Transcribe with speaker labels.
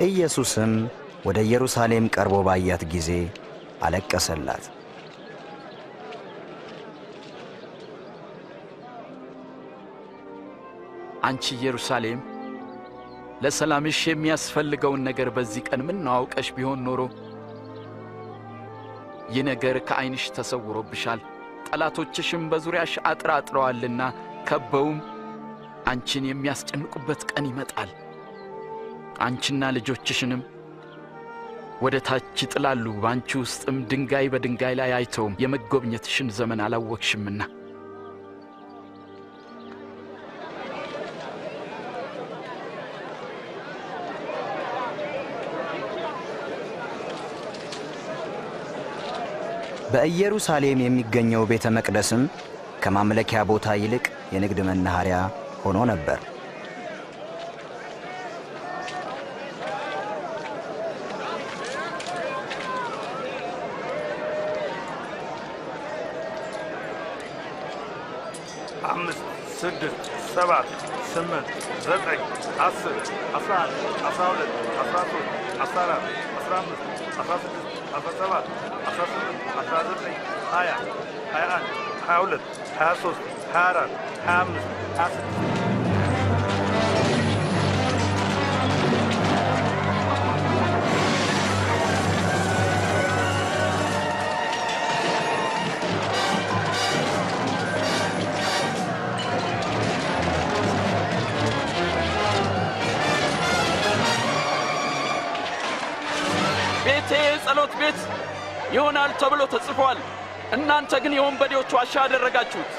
Speaker 1: ኢየሱስም ወደ ኢየሩሳሌም ቀርቦ ባያት ጊዜ አለቀሰላት።
Speaker 2: አንቺ ኢየሩሳሌም፣ ለሰላምሽ የሚያስፈልገውን ነገር በዚህ ቀን ምነው አውቀሽ ቢሆን ኖሮ! ይህ ነገር ከዐይንሽ ተሰውሮብሻል። ጠላቶችሽም በዙሪያሽ አጥር አጥረዋልና ከበውም አንቺን የሚያስጨንቁበት ቀን ይመጣል። አንቺና ልጆችሽንም ወደ ታች ይጥላሉ፣ በአንቺ ውስጥም ድንጋይ በድንጋይ ላይ አይተውም፣ የመጎብኘትሽን ዘመን አላወቅሽምና።
Speaker 1: በኢየሩሳሌም የሚገኘው ቤተ መቅደስም ከማምለኪያ ቦታ ይልቅ የንግድ መናኸሪያ ሆኖ ነበር።
Speaker 3: 5፣ 6፣ 7፣ 8፣ 9፣ 10፣ 11፣ 12፣ 13፣ 14፣ 15፣ 16፣ 17፣ 18፣ 19፣ 20፣ 21፣ 22፣ 23፣ 24፣ 25፣ 26።
Speaker 2: ቤቴ የጸሎት ቤት ይሆናል ተብሎ ተጽፏል፣ እናንተ ግን የወንበዴዎች ዋሻ አደረጋችሁት።